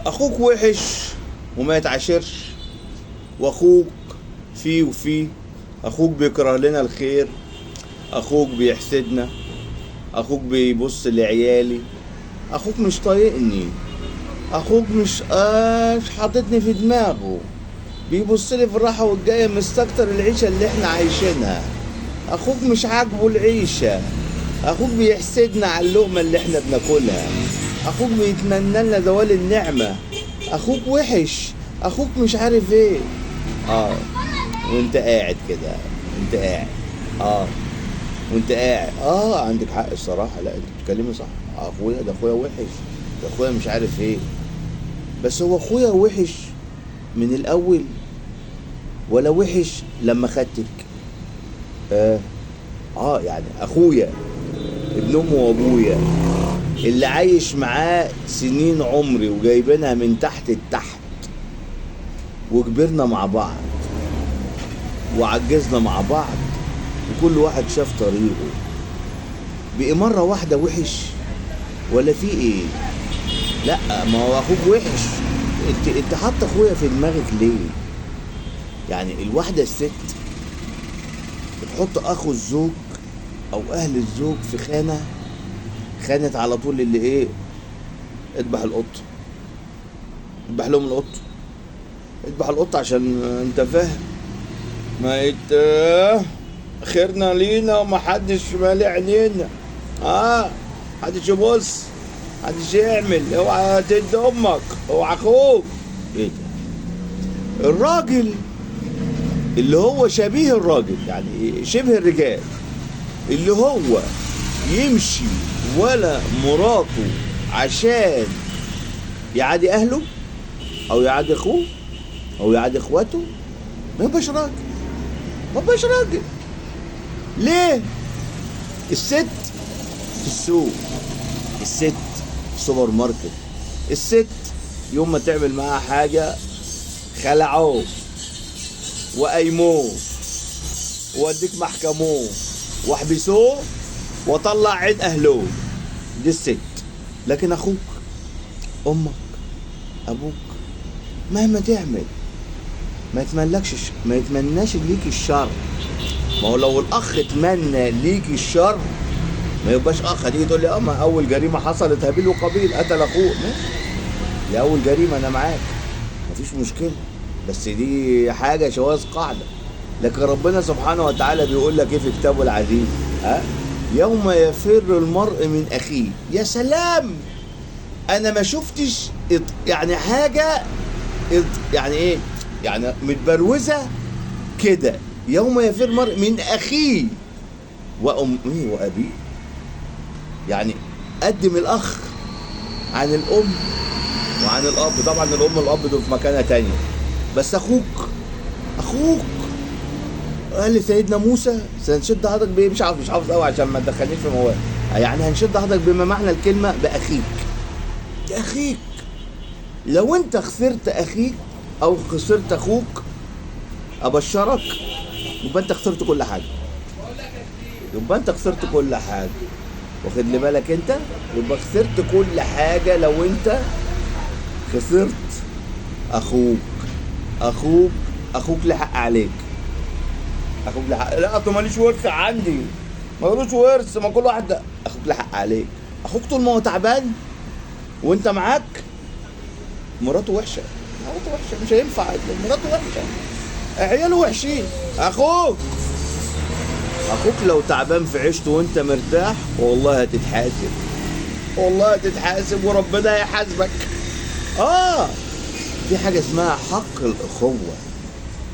اخوك وحش وما يتعاشرش، واخوك فيه وفيه، اخوك بيكره لنا الخير، اخوك بيحسدنا، اخوك بيبص لعيالي، اخوك مش طايقني، اخوك مش حاططني في دماغه، بيبص لي في الراحة والجايه، مستكتر العيشة اللي احنا عايشينها، اخوك مش عاجبه العيشة، اخوك بيحسدنا على اللقمة اللي احنا بناكلها، اخوك بيتمنى لنا زوال النعمة، اخوك وحش، اخوك مش عارف ايه. وانت قاعد كده، انت قاعد وانت قاعد عندك حق الصراحة، لا انت بتتكلمي صح، اخويا ده اخويا وحش، ده اخويا مش عارف ايه. بس هو اخويا وحش من الاول ولا وحش لما خدتك؟ يعني اخويا ابن امي وابويا اللي عايش معاه سنين عمري وجايبينها من تحت التحت، وكبرنا مع بعض وعجزنا مع بعض، وكل واحد شاف طريقه، بقي مرة واحدة وحش ولا في ايه؟ لا ما هو اخوك وحش. انت حاطه اخويا في دماغك ليه؟ يعني الواحدة الست بتحط اخو الزوج او اهل الزوج في خانة، خانت على طول اللي ايه، اذبح القط، اذبح لهم القط، اذبح القط عشان انت فاهم ما خيرنا لينا ومحدش مالي عينينا، محدش يبص، محدش يعمل، اوعى تدي امك، اوعى اخوك. ايه ده؟ الراجل اللي هو شبيه الراجل، يعني شبه الرجال، اللي هو يمشي ولا مراته عشان يعادي اهله او يعادي اخوه او يعادي اخواته، ما يبقاش راجل، ما يبقاش راجل. ليه؟ الست في السوق، الست في السوبر ماركت، الست يوم ما تعمل معاها حاجة خلعوه وقيموه ووديك محكموه واحبسوه وطلع عين اهله، دي الست. لكن اخوك، امك، ابوك، مهما تعمل ما يتمنلكش، ما يتمناش ليك الشر. ما هو لو الاخ اتمنى ليك الشر ما يبقاش اخ. هتيجي تقول لي ما اول جريمة حصلت هابيل وقابيل قتل اخوه، ماشي، دي اول جريمة، انا معاك مفيش مشكلة، بس دي حاجة شواذ قاعدة. لكن ربنا سبحانه وتعالى بيقول لك ايه في كتابه العزيز؟ يوم يفر المرء من اخيه. يا سلام، انا ما شفتش يعني حاجة يعني ايه، يعني متبروزه كده. يوم يفر المرء من اخيه وامه وابيه، يعني قدم الاخ عن الام وعن الاب. طبعا الام والاب دول في مكانه تانية، بس اخوك، اخوك قال لسيدنا موسى سنشد عضدك بايه؟ مش عارف، مش حافظ قوي عشان ما تدخلنيش في موال، يعني هنشد عضدك بما معنى الكلمة باخيك. اخيك لو انت خسرت اخيك او خسرت اخوك، ابشرك يبقى انت خسرت كل حاجة، يبقى انت خسرت كل حاجة، واخد لي بالك انت؟ يبقى خسرت كل حاجة لو انت خسرت اخوك. اخوك، اخوك له حق عليك، اخوك له حق. لا اصل ماليش ورث عندي، مالوش ورث، ما كل واحد. اخوك له حق عليك. اخوك طول ما هو تعبان وانت معاك، مراته وحشة، مراته وحشة، مش هينفع، مراته وحشة، عياله وحشين. اخوك، اخوك لو تعبان في عيشته وانت مرتاح، والله هتتحاسب، والله هتتحاسب وربنا هيحاسبك. في حاجة اسمها حق الاخوة،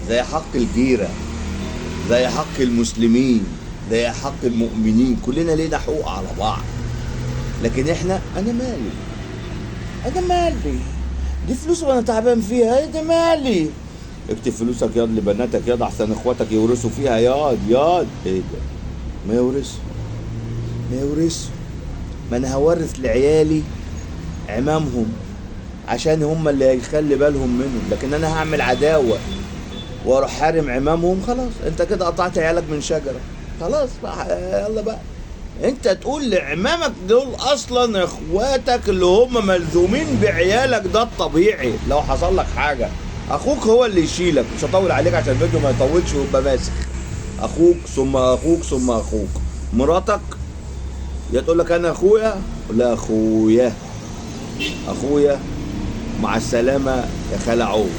زي حق الجيرة، زي حق المسلمين، زي حق المؤمنين، كلنا لينا حقوق على بعض. لكن احنا انا مالي، انا مالي، دي فلوس وانا تعبان فيها، ايه ده مالي؟ اكتب فلوسك ياض لبناتك ياض، احسن اخواتك يورثوا فيها ياض ياض. ايه ده؟ ما يورثوا، ما يورثوا، ما انا هورث لعيالي عمامهم عشان هم اللي هيخلي بالهم منهم، لكن انا هعمل عداوة واروح حارم عمامهم، خلاص انت كده قطعت عيالك من شجرة، خلاص بقى، يلا بقى. انت تقول لعمامك دول اصلا اخواتك اللي هم ملزومين بعيالك، ده الطبيعي. لو حصل لك حاجة اخوك هو اللي يشيلك. مش هطول عليك عشان الفيديو ما يطولش ويبقى ماسخ. اخوك ثم اخوك ثم اخوك. مراتك يا تقول لك انا اخويا، لا اخويا اخويا مع السلامة يا خلعوه.